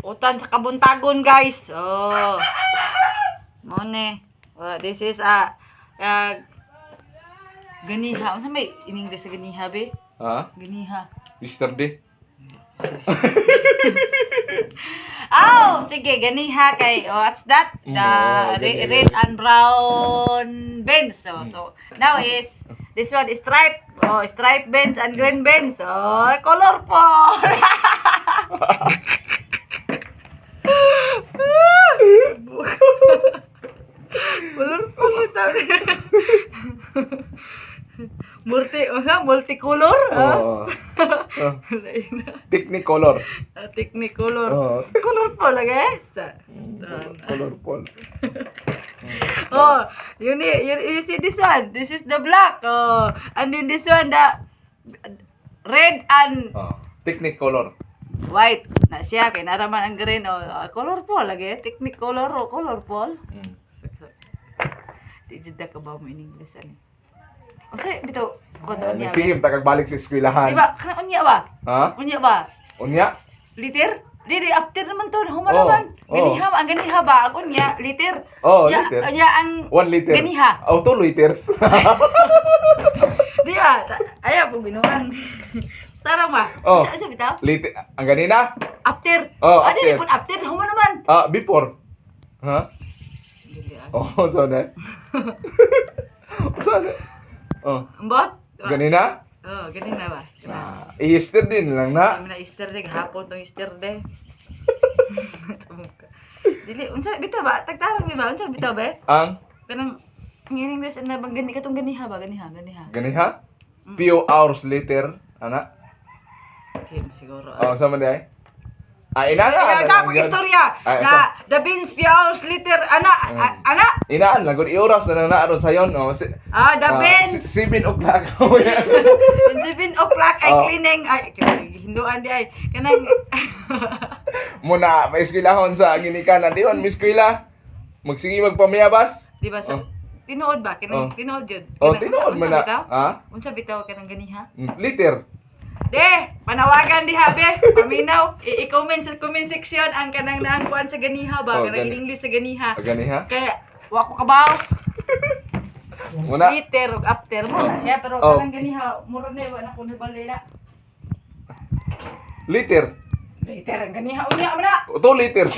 Utan sa kabuntagon, guys. Oh. Mao ni. Oh, this is a ganiha. Unsa may in English sa ganiha, be? Ha? Ganiha. Yesterday. Oh, sige, ganiha kay, oh, what's that? The Oo, ganiha. Red and brown beans. So now is this one is stripe. Oh, stripe beans and green beans. Oh, colorful. Colorful ito. Multi, oh, multicolor. Ah. Oo. Oh. Technicolor. Technicolor. Oo. Colorful lagi. Colorful. Oh, you see this one. This is the black. Oh, and then this one, the red and Oh. Technicolor. White. Na siya kay naraman ang green. Oh, colorful lagi. Technicolor, oh, colorful. Di jud ka ba mo in English ani? O say bitaw ko Ah, unya. sige, tagagbalik sa eskwelahan. Di ba? Kana unya ba? Ha? Unya ba? Unya? Liter? Di after naman to, human Oh, naman. oh. Ganiha, ang ganiha ba? Ang unya, liter. Oh, Unya, liter. unya ang 1 liter. ganiha. Oh, 2 liters. Di ba? Ayaw po binuang. Tarong ba? Oh. Sa bitaw? Liter. Ang ganina? After. Oh, Ah, dili after. po after. Human naman. Ah, before. Ha? Dili, ah. Oh, so na. So na. Oh, Ambot? ganina? Oh, ganina ba? Ah, yesterday na lang na. Kami na yesterday, gahapon tong yesterday. Dili, unsa bitaw ba? Tagtarong bi ba? Unsa bitaw ba? Ang Kanang ang in English na bang gani katong ganiha ba? Ganiha, ganiha. ganiha? Few hours later, ana. Okay, siguro. Oh, sa man di ay? Ah, ina na. Ay, sa lang yun. pag-istorya Ay, na the beans few hours later, ana, ana, Inaan lang gud oras na lang na aron sayon, oh. Si, ah, the ah, beans 7 o'clock. In 7 o'clock ay Oh. cleaning ay hinduan di ay kanang Muna pa eskwelahon sa ginikanan di man mi eskwela. Magsige magpamayabas. Di ba sa Oh. tinuod ba kanang Oh. tinuod yun? Oh, Kanang tinuod unsa man na. bitaw? Ha? Unsa bitaw kanang ganiha? Liter. De, panawagan diha be, paminaw. I-comment sa comment section ang kanang naangkuan sa ganiha ba, Oh, kanang gani. in English sa ganiha. Ah, ganiha? Kaya wa ko kabaw. Muna. Later ug after mo na siya pero Oh. kanang ganiha mura na wa na ko nabalila. Liter. Later ang ganiha unya man na. 2 liters.